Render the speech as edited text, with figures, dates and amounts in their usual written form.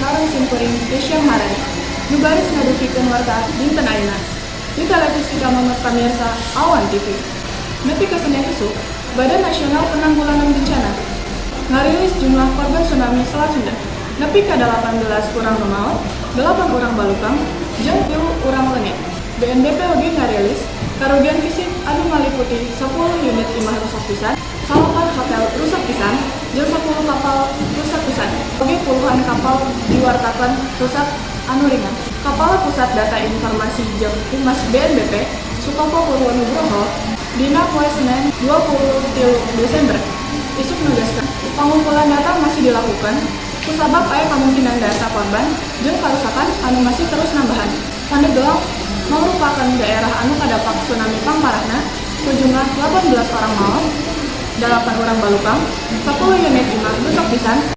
sareng simkuring, Desya Maharani. Nu baris ngadugikeun warta dinten ayeuna. Di televisi kamamut pamirsa Awan TV. Nepi ka Senin isuk, Badan Nasional Penanggulangan Bencana ngarilis jumlah korban tsunami Selat Sunda. Nepi ka 18 urang nu maot, 8 urang balukang, jeung 3 urang leungit. BNPB oge ngarilis karugian fisik anu maliputi 10 unit imah rusak pisan, 9 hotel rusak pisan, jeung 10 kapal rusak pisan. Oge puluhan kapal diwartakan rusak anu ringan. Kepala Pusat Data Informasi jeung Humas BNPB, Sutopo Purwo Nugroho, dina poe Senin 23 Desember isuk negaskeun pangumpulan data masih dilakukan kusabab aya kamungkinan data korban jeung karusakan anu masih terus nambahan. Pandeglang merupakan daerah anu kadampak tsunami pangparahna ku jumlah 18 orang maot, 8 orang balukang, 10 unit imah rusak pisan,